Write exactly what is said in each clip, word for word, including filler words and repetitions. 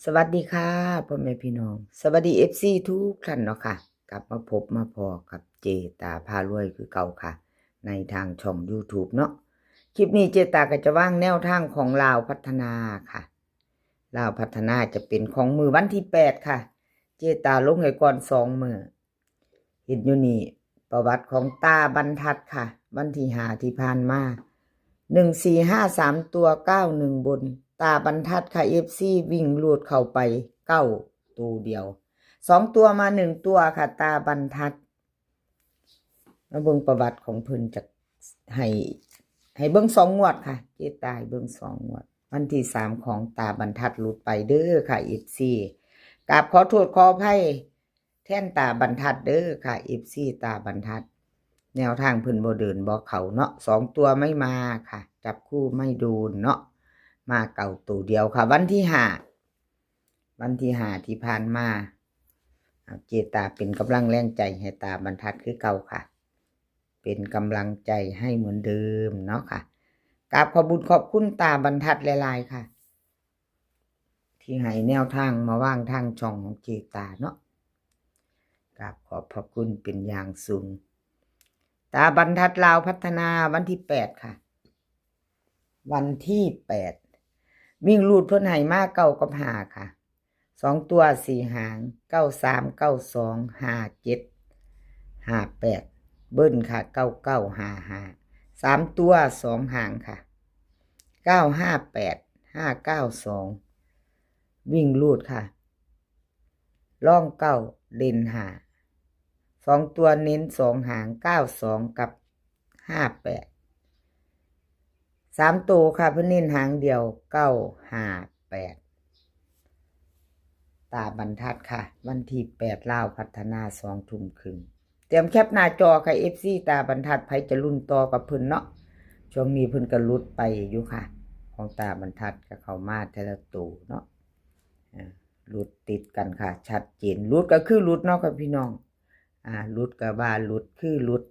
สวัสดีค่ะ พ่อแม่พี่น้อง สวัสดี เอฟซี ทุกท่านเนาะค่ะ กลับมาพบมาพ้อกับเจตาพารวยคือเก่าค่ะ ในทางช่อง YouTube เนาะ คลิปนี้เจตาก็จะวางแนวทางของลาวพัฒนาค่ะ ลาวพัฒนาจะเป็นของมื้อวันที่แปดค่ะ เจตาลงให้ก่อนสองมื้อ เห็นอยู่นี่ ประวัติของตาบรรทัดค่ะ วันที่ห้าที่ผ่านมา หนึ่งสี่ห้า สามตัว เก้าหนึ่ง บน ตาบรรทัดค่ะ เอฟซี วิ่งลูดเข้าไปเก้าตัวเดียว สองตัวมาหนึ่งตัวค่ะ ตาบรรทัด มาเบิ่งประวัติของเพิ่นจะให้ ให้เบิ่งสองงวดค่ะ เจตาให้เบิ่งสองงวด วันที่สามของตาบรรทัดหลุดไปเด้อค่ะ เอฟซี กราบขอโทษขออภัยแทนตาบรรทัดเด้อค่ะ เอฟซี ตาบรรทัด แนวทางเพิ่นบ่เดินบ่เข้าเนาะ สองตัวไม่มาค่ะ จับคู่ไม่โดนเนาะ มาเก้าตัวเดียวค่ะ วันที่ห้า วันที่ห้าที่ผ่านมา เอาเจตาเป็นกำลังแรงใจให้ตาบรรทัดคือเก่าค่ะ เป็นกำลังใจให้เหมือนเดิมเนาะค่ะ กราบขอบบุญขอบคุณตาบรรทัดหลายๆค่ะ ที่ให้แนวทางมาวางทางช่องของเจตาเนาะ กราบขอบพระคุณเป็นอย่างสูง ตาบรรทัดลาวพัฒนาวันที่แปดค่ะ วันที่แปด วิ่งลูดเพิ่นให้มาเก้ากับห้าค่ะ สองตัวสี่หาง เก้าสาม เก้าสอง ห้าเจ็ด ห้าแปด เบิ้ลค่ะ เก้าเก้า ห้าห้า สามตัวสองหางค่ะ เก้าห้าแปด ห้าเก้าสอง วิ่งลูดค่ะ ร่องเก้า เด่นห้า สองตัวเน้นสองหาง เก้าสอง กับ ห้าแปด สามตัวค่ะ เพิ่นเน้นหางเดียว เก้าห้าแปด ตาบรรทัดค่ะ วันที่แปดลาวพัฒนา สองทุ่มครึ่ง เตรียมแคปหน้าจอค่ะ เอฟซี ตาบรรทัด ไผจะลุ้นต่อกับเพิ่นเนาะ ช่วงนี้เพิ่นก็หลุดไปอยู่ค่ะ ของตาบรรทัดก็เข้ามาแต่ละตัวเนาะ อ่า หลุดติดกันค่ะ ชัดเจน หลุดก็คือหลุดเนาะค่ะพี่น้อง อ่า หลุดก็ว่าหลุดคือหลุด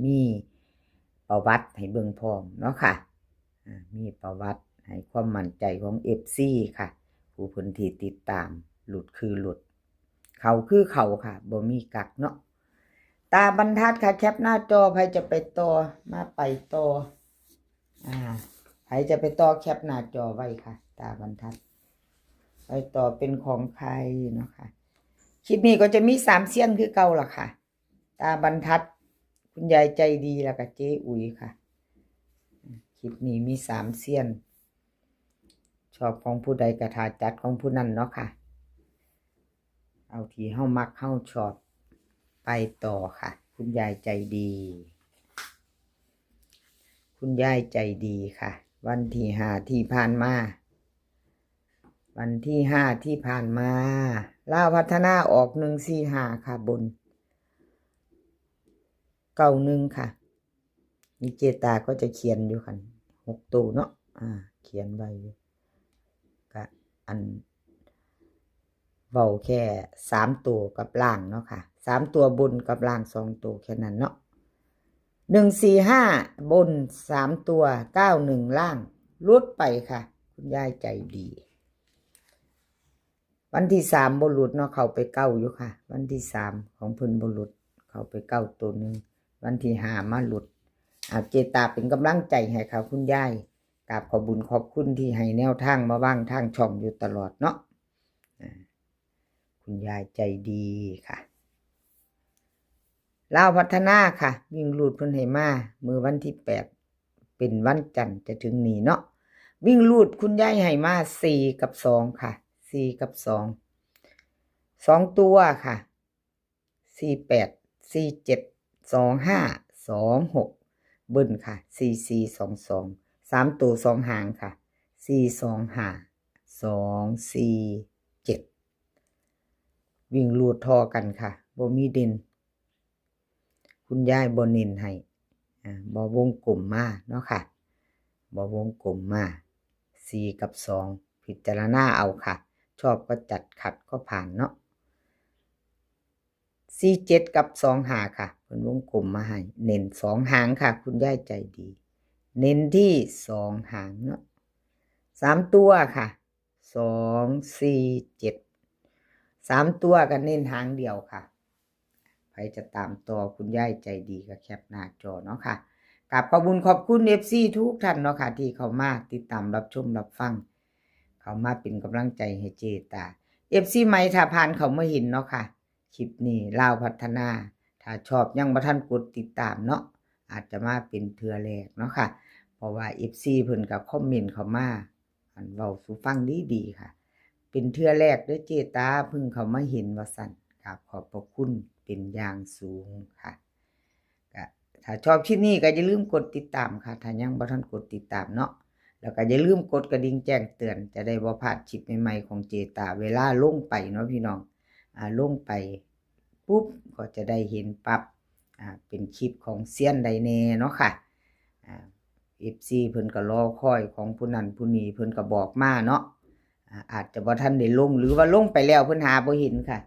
มีประวัติให้เบิ่งพร้อมเนาะค่ะ อ่า มีประวัติให้ความมั่นใจของ เอฟซี ค่ะ ผู้เพิ่นที่ติดตาม หลุดคือหลุด เข้าคือเข้าค่ะ บ่มีกักเนาะ ตาบรรทัดค่ะ แคปหน้าจอ ไผจะไปต่อ มาไปต่อ อ่า ไผจะไปต่อ แคปหน้าจอไว้ค่ะ ตาบรรทัด ไปต่อเป็นของใครเนาะค่ะ คลิปนี้ก็จะมีสามเซียนคือเก่าล่ะค่ะ ตาบรรทัด คุณยายใจดี แล้วก็เจ๊อุ๋ยค่ะ คลิปนี้มีสามเซียน ชอบของผู้ใดก็ถ้าจัดของผู้นั้นเนาะค่ะ เอาที่เฮามักเฮาชอบ ไปต่อค่ะ คุณยายใจดี คุณยายใจดีค่ะ วันที่ห้าที่ผ่านมา วันที่ห้าที่ผ่านมา ลาวพัฒนาออกหนึ่งสี่ห้าค่ะ บน เก้าหนึ่งค่ะ นี่เจตาก็จะเขียนอยู่ค่ะ หกตัวเนาะ อ่า เขียนไว้อยู่ ก็อัน เว้าแค่สามตัวกับล่างเนาะค่ะ สามตัวบนกับล่างสองตัวแค่นั้นเนาะ หนึ่งสี่ห้า บน สามตัว เก้าหนึ่ง ล่าง หลุดไปค่ะ คุณยายใจดี วันที่สามบ่หลุดเนาะ เข้าไปเก้าอยู่ค่ะ วันที่สามของเพิ่นบ่หลุด เข้าไปเก้าตัวหนึ่ง วันที่ห้ามาหลุด อ่า เจตาเป็นกำลังใจให้ค่ะ คุณยาย กราบขอบบุญขอบคุณที่ให้แนวทางมาวางทางช่องอยู่ตลอดเนาะ อ่า คุณยายใจดีค่ะ ลาวพัฒนาค่ะ วิ่งลูดเพิ่นให้มา มื้อวันที่แปด เป็นวันจันทร์จะถึงนี้เนาะ วิ่งลูดคุณยายให้มาสี่กับสองค่ะ สี่กับสอง สองตัวค่ะ สี่แปด สี่เจ็ด สองห้า สองหก เบิ้ลค่ะ สี่สี่ สองสอง สามตัวสองหางค่ะ สี่สองห้า สองสี่เจ็ด วิ่งลูดทอกันค่ะ บ่มีเด่น คุณยายบ่เน้นให้ อ่า บ่วงกลมมาเนาะค่ะ บ่วงกลมมา สี่กับสอง พิจารณาเอาค่ะ ชอบก็จัด ขัดก็ผ่านเนาะ สี่เจ็ดกับสองห้าค่ะ เพิ่นวงกลมมาให้ เน้นสองหางค่ะ คุณยายใจดี เน้นที่สองหางเนาะ สามตัวค่ะ สองสี่เจ็ด สามตัวก็เน้นหางเดียวค่ะ ใครจะตามต่อคุณยายใจดีก็แคปหน้าจอเนาะค่ะ กราบขอบคุณขอบคุณ เอฟซี ทุกท่านเนาะค่ะ ที่เข้ามาติดตามรับชมรับฟัง เข้ามาเป็นกำลังใจให้เจตา เอฟซี ใหม่ถ้าผ่านเข้ามาเห็นเนาะค่ะ คลิปนี้ลาวพัฒนา ถ้าชอบยังบ่ทันกดติดตามเนาะ อาจจะมาเป็นเทื่อแรกเนาะค่ะ เพราะว่า เอฟซี เพิ่นก็คอมเมนต์เข้ามา อันเว้าสู่ฟังดีๆค่ะ เป็นเทื่อแรกเด้อเจตา เพิ่งเข้ามาเห็นว่าซั่น กราบขอบพระคุณเป็นอย่างสูงค่ะ ก็ถ้าชอบคลิปนี้ก็อย่าลืมกดติดตามค่ะ ถ้ายังบ่ทันกดติดตามเนาะ แล้วก็อย่าลืมกดกระดิ่งแจ้งเตือน จะได้บ่พลาดคลิปใหม่ๆของเจตา เวลาลงไปเนาะพี่น้อง อ่า ลงไปปุ๊บก็จะได้เห็นปั๊บ อ่า เป็นคลิปของเซียนใดแน่เนาะค่ะ อ่า เอฟซี เพิ่นก็รอคอยของผู้นั้นผู้นี้ เพิ่นก็บอกมาเนาะ อ่า อาจจะบ่ทันได้ลง หรือว่าลงไปแล้วเพิ่นหาบ่เห็นค่ะ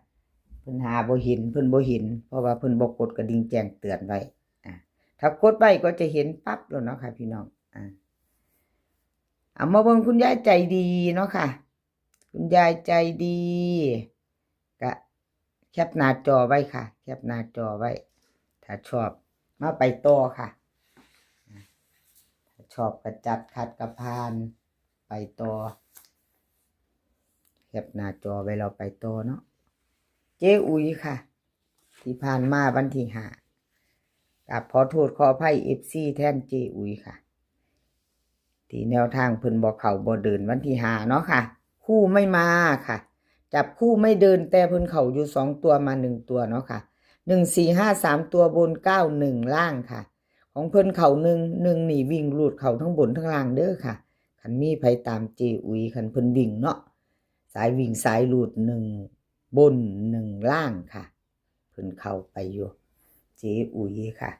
เพิ่นหาบ่เห็น เพิ่นบ่เห็น เพราะว่าเพิ่นบ่กดกระดิ่งแจ้งเตือนไว้ อ่า ถ้ากดไว้ก็จะเห็นปั๊บเลยเนาะค่ะพี่น้อง อ่า เอามาเบิ่งคุณยายใจดีเนาะค่ะ คุณยายใจดี ก็แคปหน้าจอไว้ค่ะ แคปหน้าจอไว้ ถ้าชอบมาไปต่อค่ะ ถ้าชอบก็จัด ขัดก็ผ่าน ไปต่อ แคปหน้าจอไว้เราไปต่อเนาะ เจ๊อุ๋ยค่ะ ที่ผ่านมาวันที่ห้า กราบขอโทษขออภัย เอฟซี แทนเจ๊อุ๋ยค่ะ ที่แนวทางเพิ่นบ่เข้าบ่เดินวันที่ห้าเนาะค่ะ คู่ไม่มาค่ะ จับคู่ไม่เดินแต่เพิ่นเข้าอยู่สองตัวมาหนึ่งตัวเนาะค่ะ หนึ่งสี่ห้า สามตัวบน เก้าหนึ่ง ล่างค่ะ ของเพิ่นเข้าหนึ่ง หนึ่งนี่วิ่งรูดเข้าทั้งบนทั้งล่างเด้อค่ะ คันมีไผตามเจ๊อุ๋ย คันเพิ่นวิ่งเนาะ สายวิ่งสายรูด หนึ่งบน หนึ่งล่างค่ะ เพิ่นเข้าไปอยู่ เจ๊อุ๋ยค่ะ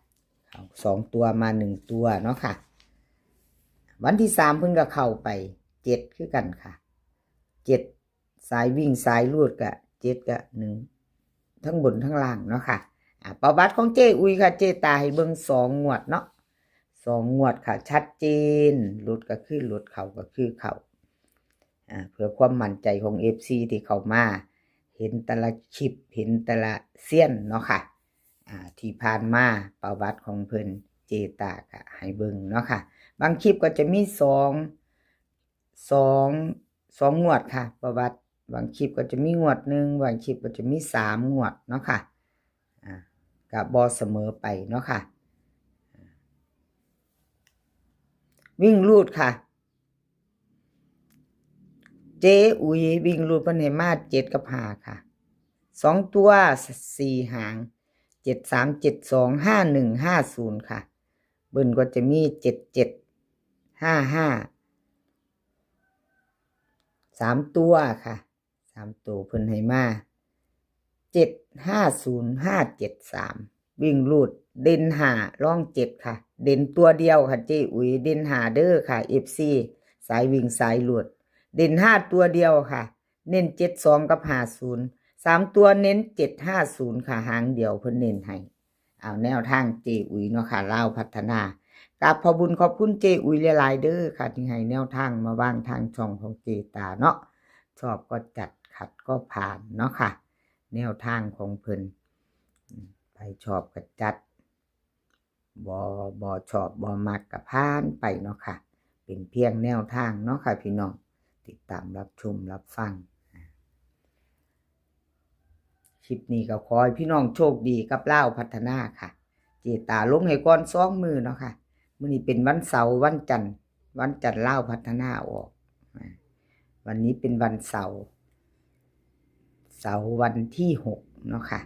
เข้าสองตัวมาหนึ่งตัวเนาะค่ะ วันที่สามเพิ่นก็เข้าไป เจ็ด คือกันค่ะ เจ็ด สายวิ่งสายรูดก็ เจ็ด ก็ หนึ่ง ทั้งบนทั้งล่างเนาะค่ะ อ่า ประวัติของเจ๊อุ๋ยค่ะ เจ๊ตาให้เบิ่งสองงวดเนาะ สองงวดค่ะ ชัดเจน หลุดก็คือหลุด เข้าก็คือเข้า อ่า เพื่อความมั่นใจของ เอฟซี ที่เข้ามา เห็นแต่ละคลิป เห็นแต่ละเซียนเนาะค่ะ อ่า ที่ผ่านมาประวัติของเพิ่น เจ๊ตาก็ให้เบิ่งเนาะค่ะ บางคลิปก็จะมีสอง สอง สองงวดค่ะ ประวัติ บางคลิปก็จะมีงวดหนึ่ง บางคลิปก็จะมีสามงวดเนาะค่ะ อ่า ก็บ่เสมอไปเนาะค่ะ วิ่งรูดค่ะ เจ๊อุ๋ยวิ่งรูดเพิ่นให้มา เจ็ด กับ ห้า ค่ะ สองตัว สี่ หาง เจ็ด สาม เจ็ด สอง ห้า หนึ่ง ห้า ศูนย์ ค่ะ เบิ้ลก็จะมี เจ็ด เจ็ด ห้า ห้า สามตัวค่ะ สามตัวเพิ่นให้มา เจ็ด ห้า ศูนย์ ห้า เจ็ด สาม วิ่งรูด เด่น ห้า รอง เจ็ด ค่ะ เด่นตัวเดียวค่ะ เจ๊อุ๋ย เด่น ห้า เด้อค่ะ เอฟซี สายวิ่งสายรูด เด่น ห้า ตัวเดียวค่ะ เน้น เจ็ด สอง กับ ห้า ศูนย์ สามตัวเน้น เจ็ด ห้า ศูนย์ ค่ะ หางเดียวเพิ่นเน้นให้ เอาแนวทางเจ๊อุ๋ยเนาะค่ะ ลาวพัฒนา กราบขอบบุญขอบคุณเจ๊อุ๋ยหลายๆเด้อค่ะ ที่ให้แนวทางมาวางทางช่องของเจ๊ตาเนาะ ชอบก็จัด ขัดก็ผ่านเนาะค่ะ แนวทางของเพิ่น อืม ใผชอบก็จัด บ่ บ่ชอบบ่มักก็ผ่านไปเนาะค่ะ เป็นเพียงแนวทางเนาะค่ะพี่น้อง ติดตามรับชมรับฟัง คลิปนี้ก็ขอให้พี่น้องโชคดีกับลาวพัฒนาค่ะ เจ๊ตาลงให้ก่อนสองมื้อเนาะค่ะ มื้อนี้เป็นวันเสาร์ วันจันทร์ วันจันทร์ลาวพัฒนาออก อ่า วันนี้เป็นวันเสาร์ เสาร์วันที่หกเนาะค่ะ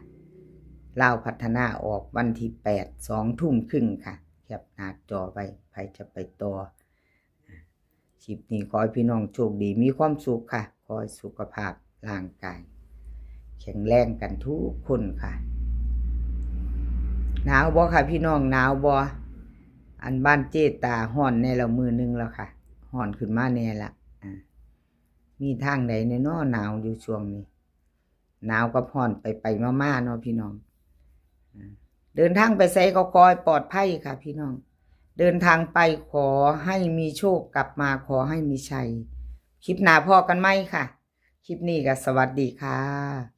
ลาวพัฒนาออกวันที่แปด สองทุ่มครึ่งค่ะ แคปหน้าจอไว้ ใผจะไปต่อ คลิปนี้ขอให้พี่น้องโชคดี มีความสุขค่ะ ขอให้สุขภาพร่างกาย แข็งแรงกันทุกคนค่ะ หนาวบ่ค่ะพี่น้อง หนาวบ่ อันบ้านเจ๊ตาฮ้อนแน่แล้วมื้อหนึ่งแล้วค่ะ ฮ้อนขึ้นมาแน่ละ อ่า มีทางใดแน่น้อหนาวอยู่ช่วงนี้ หนาวกับฮ้อนไปไปมามาๆเนาะพี่น้อง อ่า เดินทางไปไสก็ขอให้ปลอดภัยค่ะพี่น้อง เดินทางไปขอให้มีโชค กลับมาขอให้มีชัย คลิปหน้าพ้อกันใหม่ค่ะ คลิปนี้ก็สวัสดีค่ะ